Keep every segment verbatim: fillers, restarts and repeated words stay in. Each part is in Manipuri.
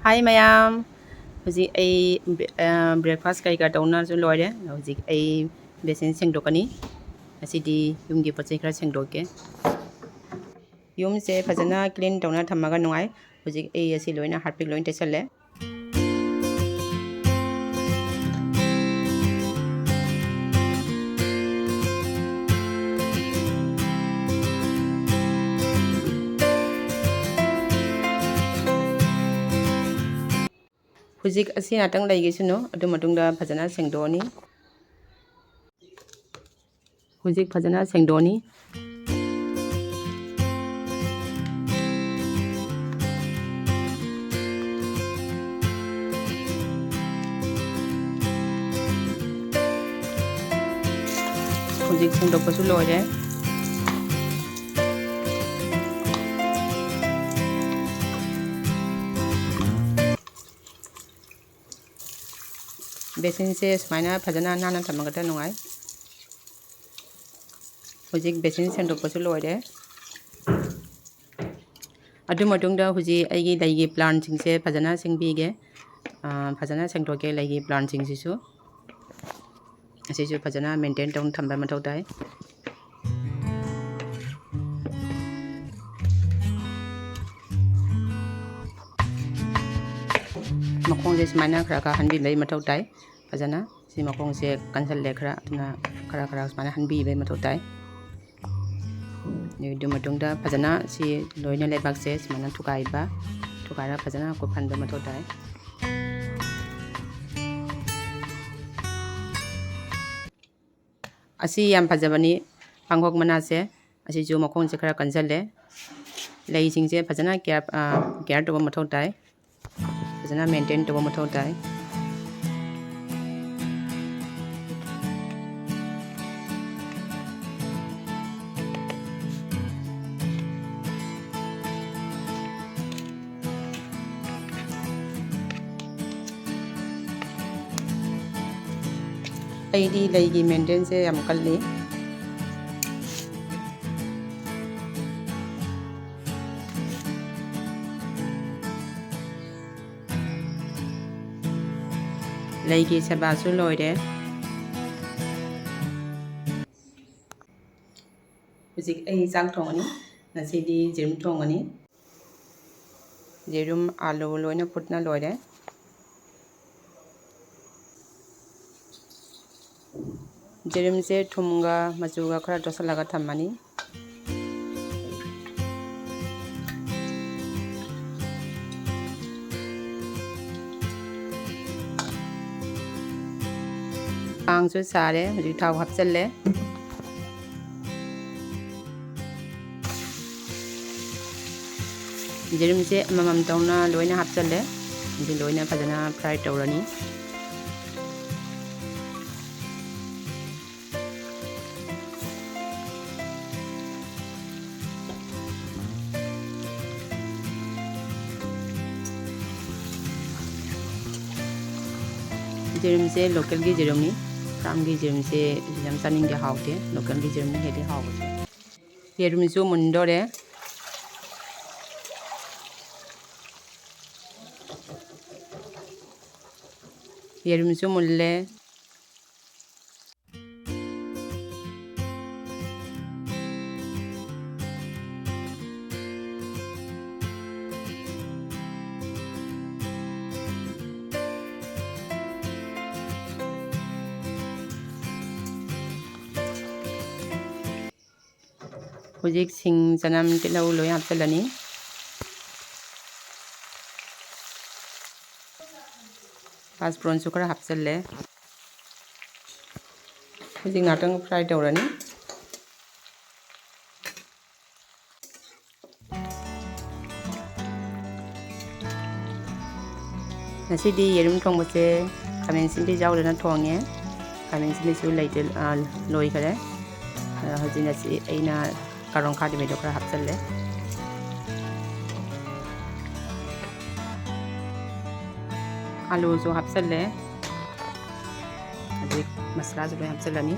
ꯍꯥꯏ ꯃꯌꯥꯝ, ꯍꯧꯖꯤꯛ ꯑꯩ ꯕ꯭ꯔꯦ-, ꯑ, breakfast ꯀꯩꯀꯥ ꯇꯧꯅꯁꯨ ꯂꯣꯏꯔꯦ꯫ ꯍꯧꯖꯤꯛ ꯑꯩ basin ꯁꯦꯡꯗꯣꯛꯀꯅꯤ꯫ ꯉꯁꯤꯗꯤ ꯌꯨꯝꯒꯤ ꯄꯣꯠ ꯆꯩ ꯈꯔ ꯁꯦꯡꯗꯣꯛꯀꯦ꯫ ꯌꯨꯝꯁꯦ ꯐꯖꯅ clean ꯇꯧꯅ ꯊꯝꯃꯒ ꯅꯨꯡꯉꯥꯏ꯫ ꯍꯧꯖꯤꯛ ꯑꯩ ꯑꯁꯤ ꯂꯣꯏꯅ harpic ꯂꯣꯏꯅ ꯇꯩꯁꯜꯂꯦ꯫ ꯍꯧꯖꯤꯛ ꯑꯁꯤ ꯉꯥꯛꯇꯪ ꯂꯩꯈꯤꯁꯅꯨ, ꯑꯗꯨ ꯃꯇꯨꯡꯗ ꯐꯖꯅ ꯁꯦꯡꯗꯣꯛꯑꯅꯤ꯫ ꯍꯧꯖꯤꯛ ꯐꯖꯅ ꯁꯦꯡꯗꯣꯛꯑꯅꯤ꯫ ꯍꯧꯖꯤꯛ ꯁꯦꯡꯗꯣꯛꯄꯁꯨ ꯂꯣꯏꯔꯦ꯫ Basinꯁꯦ ꯁꯨꯃꯥꯏꯅ ꯐꯖꯅ ꯅꯥꯟꯅ ꯊꯝꯃꯒꯗ ꯅꯨꯡꯉꯥꯏ꯫ ꯍꯧꯖꯤꯛ basin ꯁꯦꯡꯗꯣꯛꯄꯁꯨ ꯂꯣꯏꯔꯦ꯫ ꯑꯗꯨ ꯃꯇꯨꯡꯗ ꯍꯧꯖꯤꯛ ꯑꯩꯒꯤ ꯂꯩꯒꯤ plantꯁꯤꯡꯁꯦ ꯐꯖꯅ ꯁꯦꯡꯕꯤꯒꯦ꯫ ꯑꯥ, ꯐꯖꯅ ꯁꯦꯡꯗꯣꯛꯀꯦ ꯂꯩꯒꯤ plantꯁꯤꯡꯁꯤꯁꯨ꯫ ꯑꯁꯤꯁꯨ ꯐꯖꯅ maintain ꯇꯧꯅ ꯊꯝꯕ ꯃꯊꯧ ꯇꯥꯏ꯫ ꯃꯈꯣꯡꯁꯦ ꯁꯨꯃꯥꯏꯅ ꯈꯔ ꯈꯔ ꯍꯟꯕꯤꯕꯒꯤ ꯃꯊꯧ ꯇꯥꯏ꯫ ꯐꯖꯅ ꯁꯤ ꯃꯈꯣꯡꯁꯦ ꯀꯟꯁꯜꯂꯦ ꯈꯔ, ꯑꯗꯨꯅ ꯈꯔ ꯈꯔ ꯁꯨꯃꯥꯏꯅ ꯍꯟꯕꯤꯕꯒꯤ ꯃꯊꯧ ꯇꯥꯏ꯫ ꯑꯗꯨ ꯃꯇꯨꯡꯗ ꯐꯖꯅ ꯁꯤ ꯂꯣꯏꯅ ꯂꯩꯕꯥꯛꯁꯦ ꯁꯨꯃꯥꯏꯅ ꯊꯨꯒꯥꯏꯕ, ꯊꯨꯒꯥꯏꯔꯒ ꯐꯖꯅ ꯀꯨꯞꯍꯟꯕ ꯃꯊꯧ ꯇꯥꯏ꯫ ꯑꯁꯤ ꯌꯥꯝ ꯐꯖꯕꯅꯤ, ꯄꯥꯡꯈꯣꯛ ꯃꯅꯥꯁꯦ꯫ ꯑꯁꯤꯁꯨ ꯃꯈꯣꯡꯁꯦ ꯈꯔ ꯀꯟꯁꯜꯂꯦ꯫ ꯂꯩꯁꯤꯡꯁꯦ ꯐꯖꯅ care, ꯑ, care ꯇꯧꯕ ꯃꯊꯧ ꯇꯥꯏ꯫ ꯐꯖꯅ maintain ꯇꯧꯕ ꯃꯊꯧ ꯇꯥꯏ꯫ ꯑꯩꯗꯤ ꯂꯩꯒꯤ maintenanceꯁꯦ ꯌꯥꯝ ꯀꯜꯂꯤ꯫ ꯂꯩꯒꯤ ꯁꯦꯕꯥꯁꯨ ꯂꯣꯏꯔꯦ꯫ ꯍꯧꯖꯤꯛ ꯑꯩ ꯆꯥꯛ ꯊꯣꯡꯉꯅꯤ꯫ ꯉꯁꯤꯗꯤ ꯌꯦꯔꯨꯝ ꯊꯣꯡꯉꯅꯤ꯫ ꯌꯦꯔꯨꯝ, ꯑꯥꯂꯨ ꯂꯣꯏꯅ ꯐꯨꯠꯅ ꯂꯣꯏꯔꯦ꯫ ꯌꯦꯔꯨꯝꯁꯦ ꯊꯨꯝꯒ ꯃꯆꯨꯒ ꯈꯔ ꯇꯣꯠꯁꯤꯜꯂꯒ ꯊꯝꯃꯅꯤ꯫ ꯈꯥꯡꯁꯨ ꯁꯥꯔꯦ, ꯍꯧꯖꯤꯛ ꯊꯥꯎ ꯍꯥꯞꯆꯜꯂꯦ꯫ ꯌꯦꯔꯨꯝꯁꯦ ꯑꯃꯃꯝ ꯇꯧꯅ ꯂꯣꯏꯅ ꯍꯥꯞꯆꯜꯂꯦ꯫ ꯑꯗꯨ ꯂꯣꯏꯅ ꯐꯖꯅ fry ꯇꯧꯔꯅꯤ꯫ ꯌꯦꯔꯨꯝꯁꯦ local ꯒꯤ ꯌꯦꯔꯨꯝꯅꯤ꯫ Farm ꯒꯤ ꯌꯦꯔꯨꯝꯁꯦ ꯌꯥꯝ ꯆꯥꯅꯤꯡꯗꯦ, ꯍꯥꯎꯇꯦ꯫ Local ꯒꯤ ꯌꯦꯔꯨꯝꯅ ꯍꯦꯜꯂꯤ ꯍꯥꯎꯕꯁꯦ꯫ ꯌꯦꯔꯨꯝꯁꯨ ꯃꯨꯟꯗꯣꯔꯦ꯫ ꯌꯦꯔꯨꯝꯁꯨ ꯃꯨꯜꯂꯦ꯫ ꯍꯧꯖꯤꯛ ꯁꯤꯡ, ꯆꯅꯝ, ꯇꯤꯜꯍꯧ ꯂꯣꯏ ꯍꯥꯞꯆꯤꯜꯂꯅꯤ꯫ ꯄꯥꯁꯄꯣꯔꯟꯁꯨ ꯈꯔ ꯍꯥꯞꯆꯤꯜꯂꯦ꯫ ꯍꯧꯖꯤꯛ ꯉꯥꯛꯇꯪ fry ꯇꯧꯔꯅꯤ꯫ ꯉꯁꯤꯗꯤ ꯌꯦꯔꯨꯝ ꯊꯣꯡꯕꯁꯦ ꯈꯥꯃꯦꯟ ꯑꯁꯤꯟꯕꯤ ꯌꯥꯎꯗꯅ ꯊꯣꯡꯉꯦ꯫ ꯈꯥꯃꯦꯟ ꯑꯁꯤꯟꯕꯤꯁꯨ ꯂꯩꯇꯦ, ꯑ, ꯂꯣꯏꯈꯔꯦ꯫ ꯑ, ꯍꯧꯖꯤꯛ ꯉꯁꯤ ꯑꯩꯅ ꯀꯥꯔꯣꯡ ꯈꯥꯗꯕꯤꯗꯣ ꯈꯔ ꯍꯥꯞꯆꯜꯂꯦ꯫ ꯑꯂꯨꯁꯨ ꯍꯥꯞꯆꯜꯂꯦ꯫ ꯍꯧꯖꯤꯛ ꯃꯁꯂꯥꯁꯨ ꯂꯣꯏ ꯍꯥꯞꯆꯜꯂꯅꯤ꯫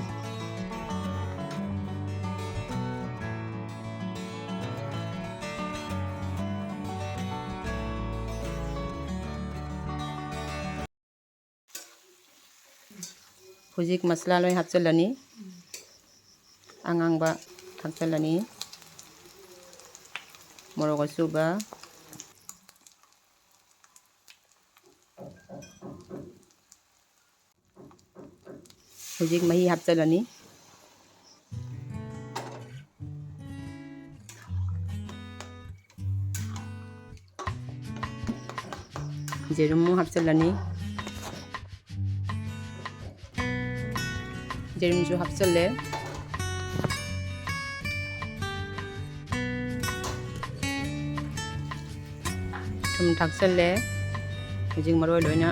ꯍꯧꯖꯤꯛ ꯃꯁꯂꯥ ꯂꯣꯏ ꯍꯥꯞꯆꯤꯜꯂꯅꯤ꯫ ꯑꯉꯥꯡꯕ ꯊꯥꯛꯆꯤꯜꯂꯅꯤ, ꯃꯣꯔꯣꯛ ꯑꯁꯨꯕ, ꯍꯧꯖꯤꯛ ꯃꯍꯤ ꯍꯥꯞꯆꯤꯜꯂꯅꯤ꯫ ꯌꯦꯔꯨꯝ ꯑꯃꯨꯛ ꯍꯥꯞꯆꯤꯜꯂꯅꯤ꯫ ꯌꯦꯔꯨꯝꯁꯨ ꯍꯥꯞꯆꯤꯜꯂꯦ꯫ ꯊꯨꯝ ꯊꯥꯛꯆꯤꯜꯂꯦ꯫ ꯍꯧꯖꯤꯛ ꯃꯔꯣꯏ ꯂꯣꯏꯅ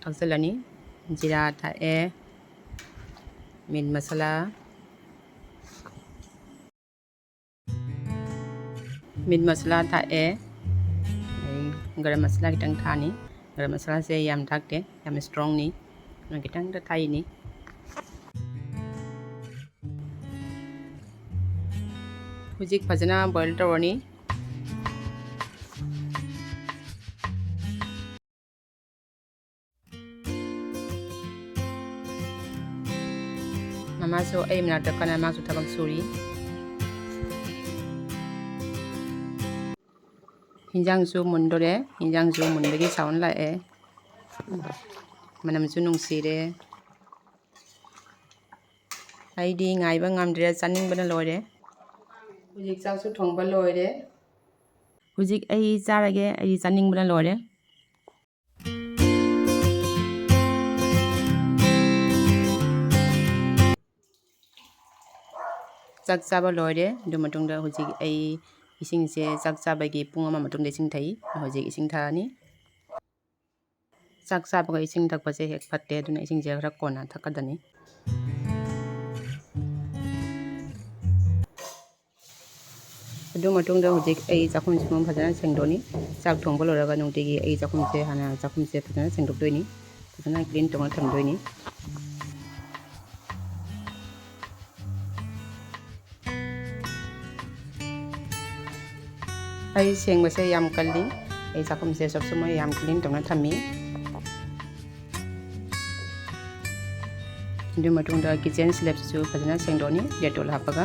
ꯊꯥꯛꯆꯤꯜꯂꯅꯤ꯫ ꯖꯤꯔꯥ ꯊꯥꯛꯑꯦ꯫ ꯃꯤꯠ ꯃꯁꯥꯂꯥ꯫ ꯃꯤꯠ ꯃꯁꯥꯂꯥ ꯊꯥꯛꯑꯦ꯫ ꯑꯗꯩ ꯒꯔꯝ ꯃꯁꯥꯂꯥ ꯈꯤꯇꯪ ꯊꯥꯛꯑꯅꯤ꯫ ꯒꯔꯝ ꯃꯁꯥꯂꯥꯁꯦ ꯌꯥꯝ ꯊꯥꯛꯇꯦ, ꯌꯥꯝ ꯏꯁꯇ꯭ꯔꯣꯡꯅꯤ, ꯑꯗꯨꯅ ꯈꯤꯇꯪꯗ ꯊꯥꯛꯏꯅꯤ꯫ ꯍꯧꯖꯤꯛ ꯐꯖꯅ ꯕꯣꯏꯜ ꯇꯧꯔꯅꯤ꯫ ꯃꯃꯥꯁꯨ ꯑꯩ ꯃꯅꯥꯛꯇ ꯀꯟꯅ ꯃꯥꯁꯨ ꯊꯕꯛ ꯁꯨꯔꯤ꯫ ꯍꯤꯟꯖꯥꯡꯁꯨ ꯃꯨꯟꯗꯣꯔꯦ꯫ ꯍꯤꯟꯖꯥꯡꯁꯨ ꯃꯨꯟꯕꯒꯤ ꯁꯥꯎꯟ ꯂꯥꯛꯑꯦ꯫ ꯃꯅꯝꯁꯨ ꯅꯨꯡꯁꯤꯔꯦ꯫ ꯑꯩꯗꯤ ꯉꯥꯏꯕ ꯉꯝꯗ꯭ꯔꯦ, ꯆꯥꯅꯤꯡꯕꯅ ꯂꯣꯏꯔꯦ꯫ ꯍꯧꯖꯤꯛ ꯆꯥꯛꯁꯨ ꯊꯣꯡꯕ ꯂꯣꯏꯔꯦ꯫ ꯍꯧꯖꯤꯛ ꯑꯩ ꯆꯥꯔꯒꯦ, ꯑꯩ ꯆꯥꯅꯤꯡꯕꯅ ꯂꯣꯏꯔꯦ꯫ ꯆꯥꯛ ꯆꯥꯕ ꯂꯣꯏꯔꯦ꯫ ꯑꯗꯨ ꯃꯇꯨꯡꯗ ꯍꯧꯖꯤꯛ ꯑꯩ ꯏꯁꯤꯡꯁꯦ, ꯆꯥꯛ ꯆꯥꯕꯒꯤ ꯄꯨꯡ ꯑꯃ ꯃꯇꯨꯡꯗ ꯏꯁꯤꯡ ꯊꯛꯏ꯫ ꯍꯧꯖꯤꯛ ꯏꯁꯤꯡ ꯊꯛꯑꯅꯤ꯫ ꯆꯥꯛ ꯆꯥꯕꯒ ꯏꯁꯤꯡ ꯊꯛꯄꯁꯦ ꯍꯦꯛ ꯐꯠꯇꯦ, ꯑꯗꯨꯅ ꯏꯁꯤꯡꯁꯦ ꯈꯔ ꯀꯣꯟꯅ ꯊꯛꯀꯗꯅꯤ꯫ ꯑꯗꯨ ꯃꯇꯨꯡꯗ ꯍꯧꯖꯤꯛ ꯑꯩ ꯆꯥꯛꯈꯨꯝꯁꯤꯕꯨ ꯐꯖꯅ ꯁꯦꯡꯗꯣꯛꯑꯅꯤ꯫ ꯆꯥꯛ ꯊꯣꯡꯕ ꯂꯣꯏꯔꯒ ꯅꯨꯡꯇꯤꯒꯤ ꯑꯩ ꯆꯥꯛꯈꯨꯝꯁꯦ, ꯍꯥꯟꯅ ꯆꯥꯛꯈꯨꯝꯁꯦ ꯐꯖꯅ ꯁꯦꯡꯗꯣꯛꯇꯣꯏꯅꯤ, ꯐꯖꯅ ꯀ꯭ꯂꯤꯟ ꯇꯧꯅ ꯊꯝꯗꯣꯏꯅꯤ꯫ ꯑꯩ ꯁꯦꯡꯕꯁꯦ ꯌꯥꯝ ꯀꯜꯂꯤ꯫ ꯑꯩ ꯆꯥꯛꯈꯨꯝꯁꯦ ꯁꯣꯞꯁꯨꯃ ꯌꯥꯝ ꯀ꯭ꯂꯤꯟ ꯇꯧꯅ ꯊꯝꯃꯤ꯫ ꯑꯗꯨ ꯃꯇꯨꯡꯗ kitchen slabꯁꯤꯁꯨ ꯐꯖꯅ ꯁꯦꯡꯗꯣꯛꯑꯅꯤ, Dettol ꯍꯥꯞꯄꯒ꯫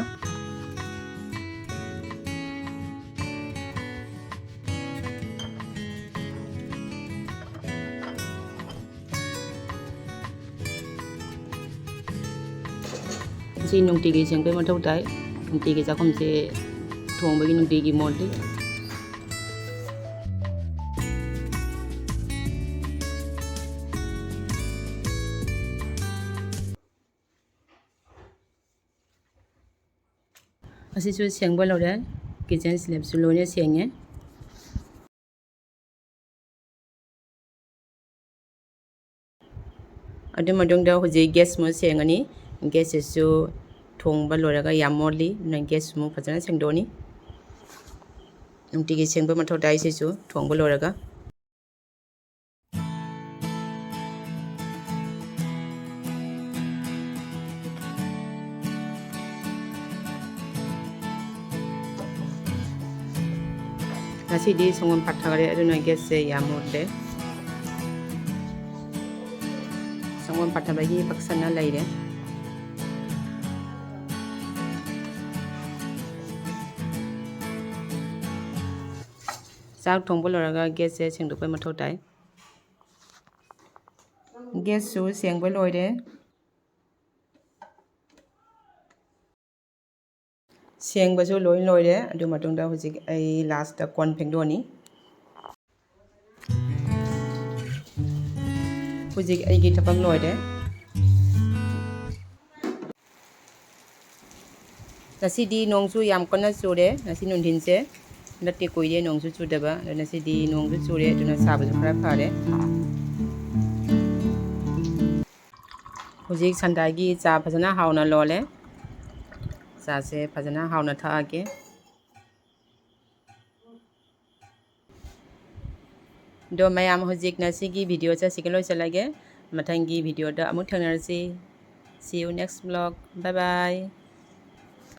ꯁꯤ ꯅꯨꯡꯇꯤꯒꯤ ꯁꯦꯡꯕꯒꯤ ꯃꯊꯧ ꯇꯥꯏ꯫ ꯅꯨꯡꯇꯤꯒꯤ ꯆꯥꯛꯈꯨꯝꯁꯦ ꯊꯣꯡꯕꯒꯤ ꯅꯨꯡꯇꯤꯒꯤ ꯃꯣꯠꯂꯤ꯫ ꯑꯁꯤꯁꯨ ꯁꯦꯡꯕ ꯂꯣꯏꯔꯦ꯫ Kitchen slabꯁꯨ ꯂꯣꯏꯅ ꯁꯦꯡꯉꯦ꯫ ꯑꯗꯨ ꯃꯇꯨꯡꯗ ꯍꯧꯖꯤꯛ gasꯃꯨꯛ ꯁꯦꯡꯉꯅꯤ꯫ Gasꯁꯤꯁꯨ ꯊꯣꯡꯕ ꯂꯣꯏꯔꯒ ꯌꯥꯝ ꯃꯣꯠꯂꯤ, ꯑꯗꯨꯅ gasꯃꯨꯛ ꯐꯖꯅ ꯁꯦꯡꯗꯣꯛꯑꯅꯤ꯫ ꯅꯨꯡꯇꯤꯒꯤ ꯁꯦꯡꯕ ꯃꯊꯧ ꯇꯥꯏ ꯁꯤꯁꯨ ꯊꯣꯡꯕ ꯂꯣꯏꯔꯒ꯫ ꯉꯁꯤꯗꯤ ꯁꯪꯒꯣꯝ ꯄꯥꯊꯈꯔꯦ, ꯑꯗꯨꯅ gasꯁꯦ ꯌꯥꯝ ꯃꯨꯠꯂꯦ꯫ ꯁꯪꯒꯣꯝ ꯄꯥꯊꯕꯒꯤ ꯄꯛꯁꯟꯅ ꯂꯩꯔꯦ꯫ ꯆꯥꯛ ꯊꯣꯡꯕ ꯂꯣꯏꯔꯒ gasꯁꯦ ꯁꯦꯡꯗꯣꯛꯄꯩ ꯃꯊꯧ ꯇꯥꯏ꯫ Gasꯁꯨ ꯁꯦꯡꯕ ꯂꯣꯏꯔꯦ꯫ ꯁꯦꯡꯕꯁꯨ ꯂꯣꯏ ꯂꯣꯏꯔꯦ꯫ ꯑꯗꯨ ꯃꯇꯨꯡꯗ ꯍꯧꯖꯤꯛ ꯑꯩ lastꯇ ꯀꯣꯟ ꯐꯦꯡꯗꯣꯛꯑꯅꯤ꯫ ꯍꯧꯖꯤꯛ ꯑꯩꯒꯤ ꯊꯕꯛ ꯂꯣꯏꯔꯦ꯫ ꯉꯁꯤꯗꯤ ꯅꯣꯡꯁꯨ ꯌꯥꯝ ꯀꯟꯅ ꯆꯨꯔꯦ ꯉꯁꯤ ꯅꯨꯡꯊꯤꯟꯁꯦ꯫ ꯍꯟꯗꯛꯇꯤ ꯀꯨꯏꯔꯦ ꯅꯣꯡꯁꯨ ꯆꯨꯗꯕ, ꯑꯗꯣ ꯉꯁꯤꯗꯤ ꯅꯣꯡꯁꯨ ꯆꯨꯔꯦ, ꯑꯗꯨꯅ ꯁꯥꯕꯁꯨ ꯈꯔ ꯐꯔꯦ꯫ ꯍꯧꯖꯤꯛ ꯁꯟꯗꯥꯒꯤ ꯆꯥ ꯐꯖꯅ ꯍꯥꯎꯅ ꯂꯣꯜꯂꯦ꯫ ꯆꯥꯁꯦ ꯐꯖꯅ ꯍꯥꯎꯅ ꯊꯛꯑꯒꯦ꯫ ꯑꯗꯣ ꯃꯌꯥꯝ, ꯍꯧꯖꯤꯛꯅ ꯁꯤꯒꯤ videoꯁꯦ ꯁꯤꯒ ꯂꯣꯏꯁꯤꯜꯂꯒꯦ꯫ ꯃꯊꯪꯒꯤ videoꯗ ꯑꯃꯨꯛ ꯊꯦꯡꯅꯔꯁꯤ꯫ See you next vlog. Bye bye.